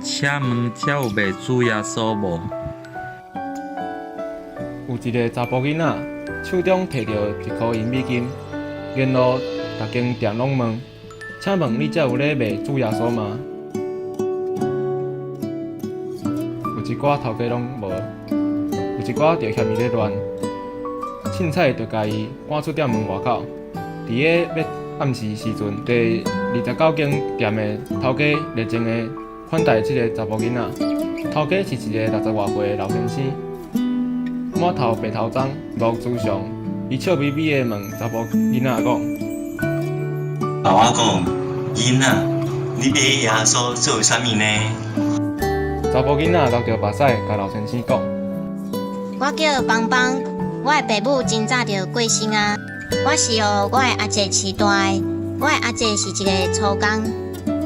請問遮有賣主耶穌無？有一个查埔囡仔，手中提著一箍銀美金，沿路逐間店攏問：請問你遮有咧賣主耶穌嗎？有一寡頭家攏無，有一寡就嫌伊咧亂，凊彩就共伊趕出店門外口。佇咧欲暗時時陣，第29間店的頭家熱情的款待這个查埔囡仔。頭家是一个60外歲的老先生，滿頭白頭鬃，面無慈祥。伊笑眯眯的問查埔囡仔講：爸我講，囡仔，你買耶穌做啥物呢？查埔囡仔流著目屎，共老先生講：我叫邦邦，我的爸母真早就過身啊。我是予我的阿姐飼大的，我的阿姐是一个粗工。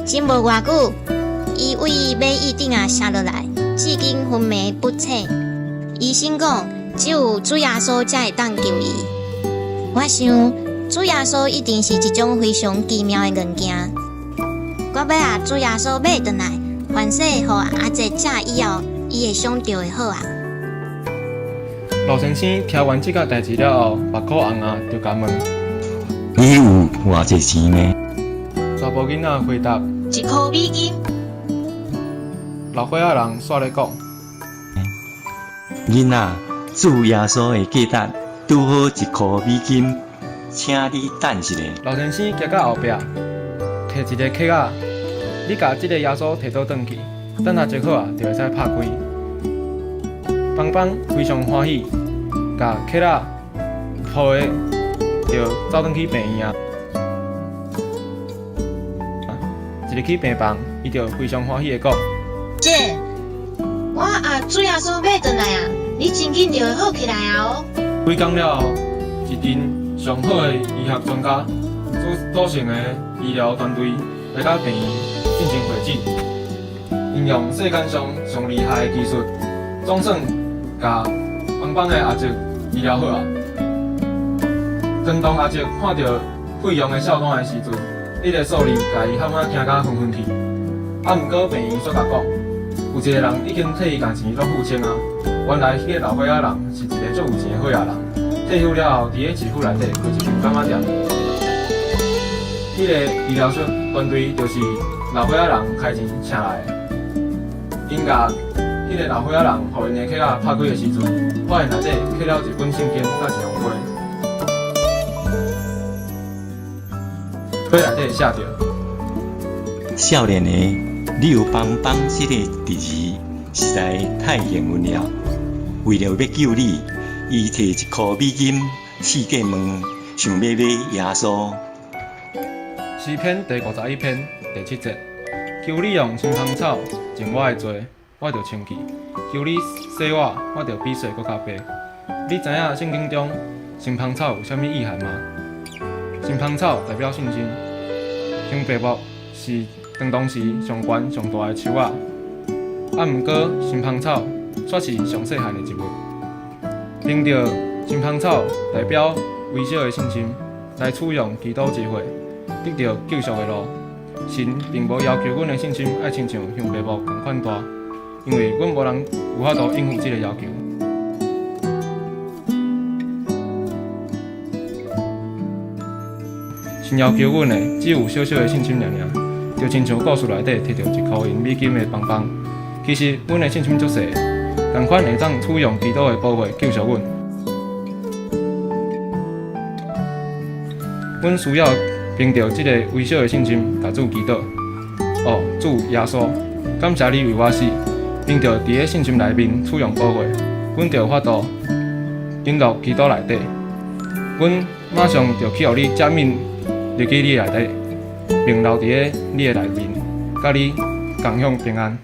真無偌久，伊對馬椅頂仔摔落來，至今昏迷不醒。醫生講，只有主耶穌才會當救伊。我想，主耶穌一定是一種非常奇妙的物件。我欲共主耶穌買轉來，還世予阿姐食以後，伊會想就會好啊。老先生聽完這個代誌了後，目箍紅啊，就共問：你有偌濟錢呢？查埔囡仔回答：一箍美金。老歲仔人煞咧講：囡仔，主耶穌的價值拄好一箍美金，請你等一下。老先生行到後壁，提一个盒仔，你共這个耶穌提倒轉去，等下折好啊，就會使拍開。邦邦非常歡喜，共盒仔抱的就走轉去病院啊。一入去病房，伊就非常歡喜的講：姐，我共主耶穌買轉來啊，你真緊就會好起來啊哦！幾工了後，一陣上好的醫學專家組組成的醫療團隊來到病院進行會診，𪜶用世間上上厲害的技術，總算共邦邦的阿叔醫療好啊。當阿叔看著費用的數單的時陣，彼个數字共伊喊啊驚甲昏昏去。啊，毋過病院煞共講，有一个人已經替伊共錢攏付清啊。原來彼个老歲仔人是一个足有錢的好野人，退休了後，佇咧市府內底開一間柑仔店。彼个醫療團隊就是老歲仔人開錢請來的。𪜶共彼个老歲仔人予𪜶的盒仔拍開的時陣，發現內底刻了一本聖經佮一張批，批內底寫著：少年的，你有邦邦這个侄兒，實在太幸運了。為了欲救你，伊提一箍美金四界問，想欲買耶穌。詩篇第51篇第7節：求你用香芳草淨我的罪，我就清氣；求你洗我，我就比雪閣較白。你知影聖經中香芳草有啥物意涵嗎？香芳草代表信心。香柏木是當時上懸上大的樹仔，啊，毋過香芳草卻是上細漢的植物。憑著香芳草代表微小的信心，來取用基督之血，得著救贖的路。神並無要求阮的信心愛親像香柏木仝款大，因為阮無人有法度應付這个要求。神要求阮的只有小小的信心爾爾，就親像故事內底提著一箍銀美金的邦邦。其實阮的信心足細，仝款會當取用基督的寶血救贖阮。阮需要憑著這个微小的信心，共主祈禱。哦，主耶穌，感謝你為我死，憑著佇咧信心內面取用寶血，阮就有法度進入基督內底。阮馬上就去予你赦免入去你內底，並留佇咧你的內面，佮你共享平安。